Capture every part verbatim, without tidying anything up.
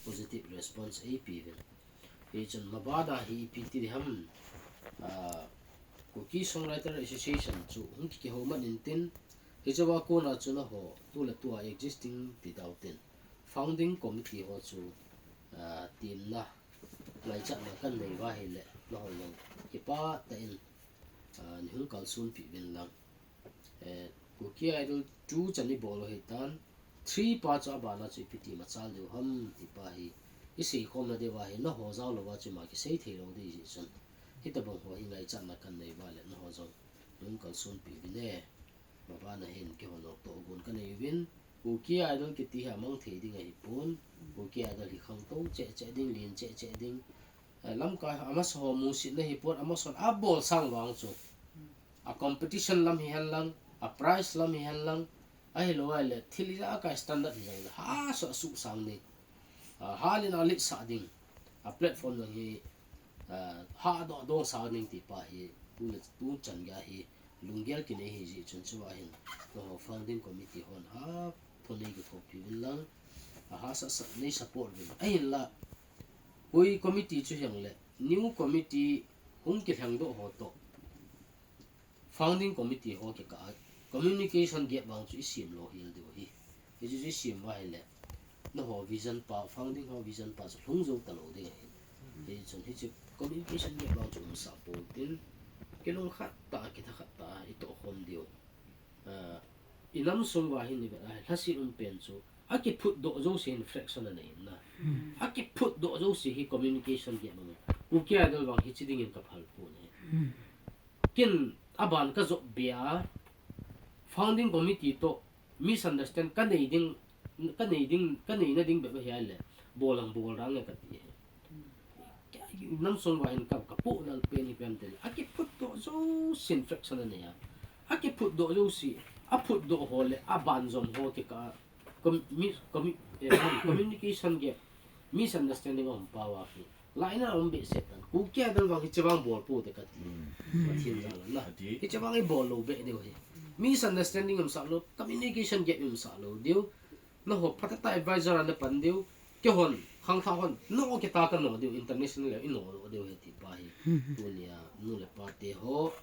positive response eipe uvin. Hichun mabana hi ipi ti ding ham, ah, Kuki Songwriter Association chu hung kihou man intin, hichea kona chu naho tu le tua existing ti tautin, founding committee ho chu, ah, temna ngaichatna kanei uva ahile naho jong kipah tah in, ah, neihung kalsonpeh uvin lang. Eh, Kuki Idol two chan ibol u ahitan, three pa chu abana chu ipi ti machal diu ham ti pa hi iseikhomna diuva hi naho jao louva chu ima kisei thei lou ding jeh chun, hitobang ho hi ngaichatna kanei uva le naho jong neihung kalsonpeh uvin e. Mabana hin keiho jong tohgon kanei uvin, Kuki Idol kiti hi amang thei ding ahipon, Kuki Idol hi khangtou cheh cheh ding, len cheh cheh ding, eh, lamkai amasa ho musitna hipon, amasa hon abol sang vang chu, a competition lam hihen lang, a prize lam hihen lang, ahilou ahile thil ijakai standard hijongle hahsa suhsang ding, ah, hal in aletsah ding, a platform jong hi, ah, hahdoh dongsah ding ti pa hi tu le tu chan geiya hi lunggel kinei ahi jeh chun, chua hin naho founding committee hon aphunei kithopi uvin lang, ahahsa sah nei support uvin. Ahinla koi committee chu hijongle new committee hung kilhengdoh ho toh founding committee ho kikah a communication gap vang chu isem lou hel diu ahi. Hichu chu isem uva ahile naho vision pa, founding ho vision pa chu lhung jou talou ding ahi. Hichun hiche communication gap vang chu umsah pou tin, kilungkhat tah a, kithakhat tah a itohkhom diu. Ah, inam sung uva hin ivet a, lhaset umpen chu akiphutdoh jouse hin fraction anei in na. Akiphutdoh jouse hi communication gap anei. Kuki Idol vang hiche dingin kaphal pon ahi. Ken aban kajop be a, founding committee toh misunderstand kanei ding, kanei ding, kaneina ding bep ahi ahile, bol ang bol rang e kati ahi. Inam sung uva hin ka, kapohnal pen hi ipi ham itile, akiphutdoh jousen fraction anei a, akiphutdoh jouse, aphutdoh ho le aban jom ho kikah a commu-, commu-, eh, communication gap, misunderstanding aum pau ahi. Lainat aum behseh tan. Kuki Idol vang hiche vang bol pou te kati. Pathen jal a na. Hiche vang ibol lou beh diu ahi. Misunderstanding umsah lou, communication gap umsah lou diu. Naho phatah tah advisor a napan diu. Keihon, khangthah hon, no kita kano diu, international level ino lou diu ahi ti pa hi. Tunia nu le pa teho,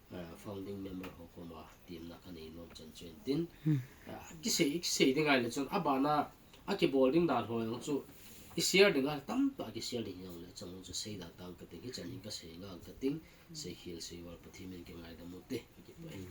ah, founding member ho koma temna kanei nom chan chu ahin tin. Ah, kisei, kisei ding ahile chun abana akibol ding dan ho jong chu ishare ding a, tamtah kishare ding jongle chun chu seidan tang kating, hichan hin kasei ngang kating, seikhel seival Pathen min kingaidam ute, kakipah e.